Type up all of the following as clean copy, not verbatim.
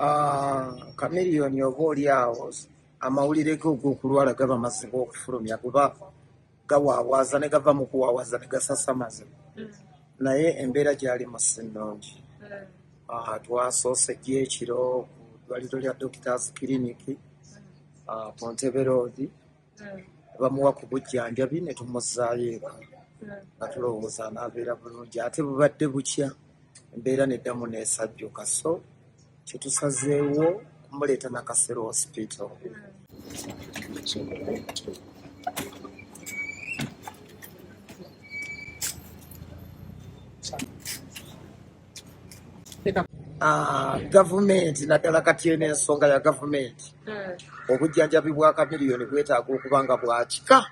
Ah, Chameleone oba oli awo amawulire ge og'okulwala gaba mazibu okufulumya kuba gawaawaaza ne gava mu kuwaawaaza ne gasasamaza, naye embeera gy'alimu si nnungi. Ah, twasoose gyo ekiro ku ddwaliro lya Doctors Clinic ku Ntebe Road, bamuwa ku bujjanjabi ne tumuzzaayo eka nga tulowooza anaabeera bulungi, ate bubadde bukya embeera neddamu n'esajjuka, so kyetusazeewo kumuleeta Nakasero Hospital. Ah, gavumenti naddala kati eno ensonga ya gavumenti, obujjanjabi bwa Chameleone bwetaaga okuba nga bwa kika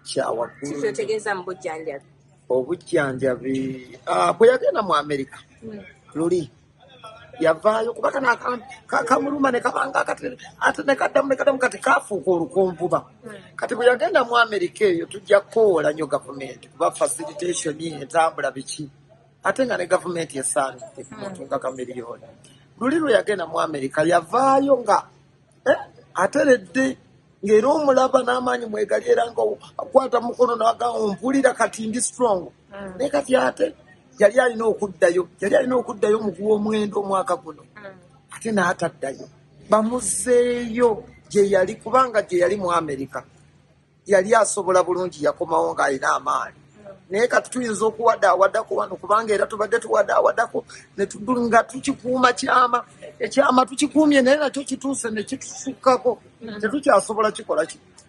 kya waggulu. Kikyotegeeza mu bujjanjabi? Obujjanjabi, bwe yagenda mu Amerika luli yavaayo kuba kano kamuluma ne kabanga kati ate ne kaddamu ne kaddamu, kati kafuuka olukonvuba. Kati bwe yagenda mu Amerika eyo, tujja kukowoola nnyo gavumenti kuba facilitation, entambula, biki, ate nga ne gavumenti esaanidde ku muntu nga Chameleone. Luli lwe yagenda mu Amerika yavaayo nga ateredde, ng'era omulaba n'amaanyi mwegali, era nga akwata mukono n'agamba, "Mpulira kati ndi strong." Naye kati ate yali alina okuddayo mu gw'omwenda omwaka guno, ate n'ataddayo. Bamuzeeyo gye yali, kubanga gye yali mu Amerika yali asobola bulungi, yakomawo ng'alina amaanyi. Naye kati tuyinza okuwadaawadako wano, kubanga era tubadde tuwadaawadako nga tukikuuma kyama, ekyama tukikuumye, naye nakyo kituuse ne kitusukkako, tetukyasobola kikola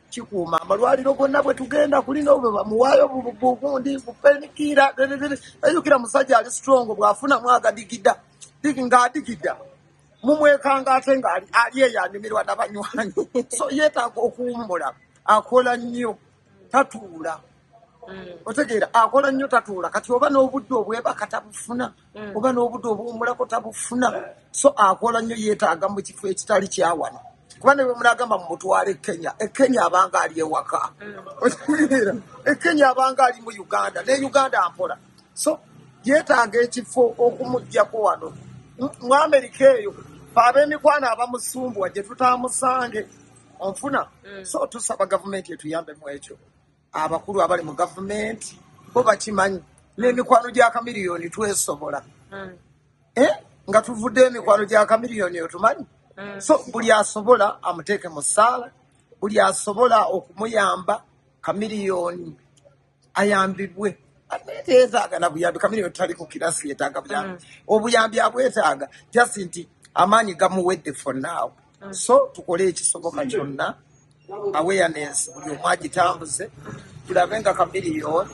kikuuma. Amalwaliro gonna bwe tugenda kulina bwe bamuwaayo bugundi bu painkiller. Ejjukira musajja ali strong, bw'afunamu agadigida ng'adigida mumwekanga, ate ng'ali ali eyo anyumirwa nabanywanyi. So yeetaaga okuwummula, akola nnyo tatuula. Otegeera, akola nnyo tatuula. Kati oba n'obudde obwebaka tabufuna, oba n'obudde obuwummulako tabufuna. So akola nnyo, yeetaaga mu kifo ekitali kyawano, kuba ne bwe munagamba mumutwale e Kenya, e Kenya abanga ali ewaka. Otegeera, e Kenya abanga ali mu Uganda, ne Uganda mpola. So yeetaaga ekifo okumuggyako wano mu Amerika eyo, fe ab'emikwano abamusumbuwa gye tutamusange onfuna. So tusaba gavumenti etuyambemu ekyo. Abakulu abali mu gavumenti bo bakimanyi, n'emikwano gya Chameleone twesobola. Eh? Nga tuvudde emikwano gya Chameleone otumanyi. So buli asobola amuteeke mu ssaala, buli asobola okumuyamba Chameleone ayambibwe. Ate teyeetaaga na buyambi, Chameleone tali ku kirasi yeetaaga buyambi. Obuyambi abwetaaga, just nti amaanyi gamuwedde for now. So tukole ekisoboka kyonna, awareness buli omu agitambuze, tulabe nga Chameleone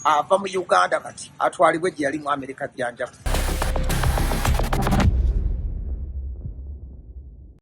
ava mu Uganda kati atwalibwe gye yali mu Amerika jjanjabu.